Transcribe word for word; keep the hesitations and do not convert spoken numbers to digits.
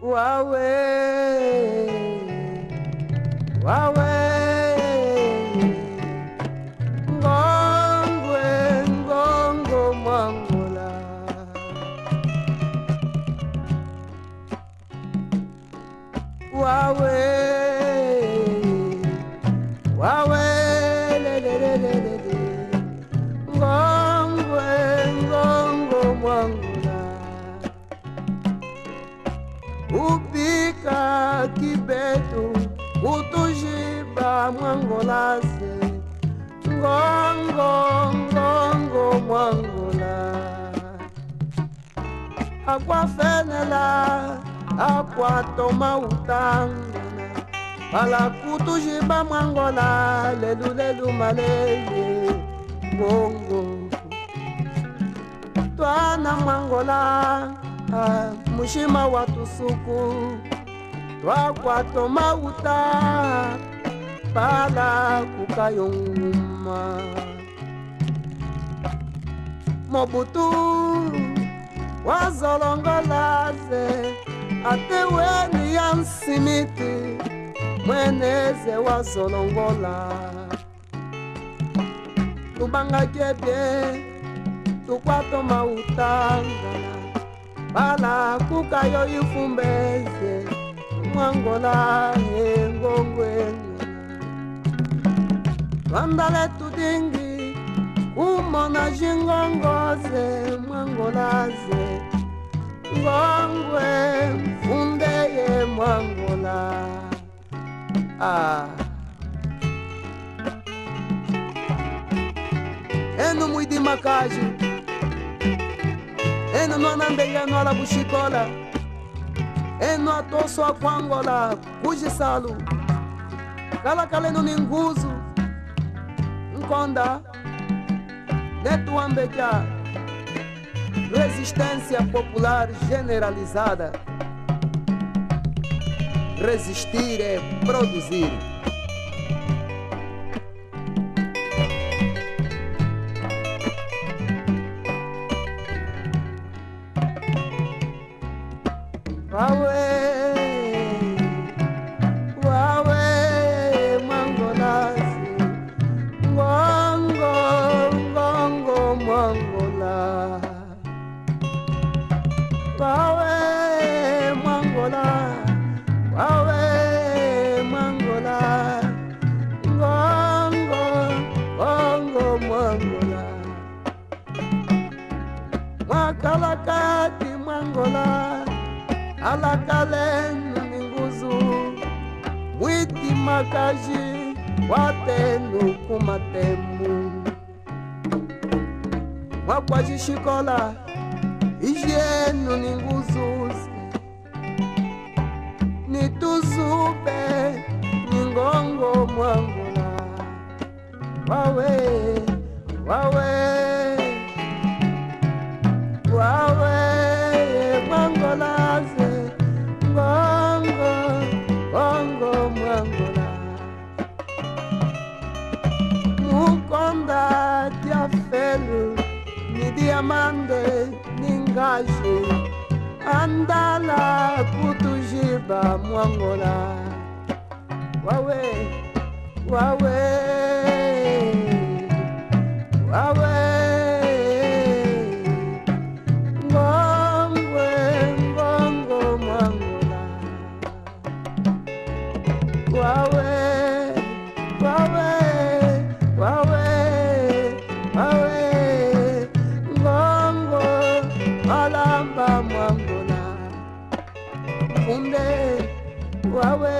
Wawe, wawe, ngongwe, ngongo mwangola. Wawe, wawe, lelelelelele, ngongwe, ngongo mwangola. Upika kibetu, kutujiba mwangola ze, ngongo, ngongo mwangola. Akwafenela, akwatoma utangana, bala kutujiba mwangola, lelu, lelu malele, ngongo. Twana mwangola, ah, mushima wa tusuku, twakwatoma uta, bala kukayo nguma. Mobutu wazolongola ze, ate weni ya nsimiti, mweneze wazolongola. Tubanga kebie, tukwatoma utangana, bala kukayo ifumbeze, mwangola he ngongwe. Twandale tudingi, kumona jingongo ze, mwangola ze, ngongwe, mfunde ye mwangola. Ah. Enu mwidi makaji. Enu nwanambe ya nwala kushikola. Enu atoswa kwangola kujisalu. Kalakalenu ni nguzu. Nkonda. Netuambe ja. Resistência popular generalizada. Resistir é produzir. Wawe, wawe, mwangola, ngongo, ngongo, mwangola. Wawe mwangola, wawe mwangola, ngongo, ngongo mwangola. Mwakalakati mwangola, alakalenu ni nguzu, mwidi makaji, watenu kumatemu. Mwakwaji shikola, ijienu ni nguzuzi, ni tuzube, ni ngongo mwangola. Wawe, wawe, wawe, mwangola ze, ngongo, ngongo mwangola. Mukonda Diafelu ni Diamande ni Ngaji, andala kutujiba mwangola. Wawe, wawe, wawe, ngongwe, ngongo mwangola. Wawe, wawe, wawe, wawe, ngongo, malamba mwangola. Mfunde, wawe,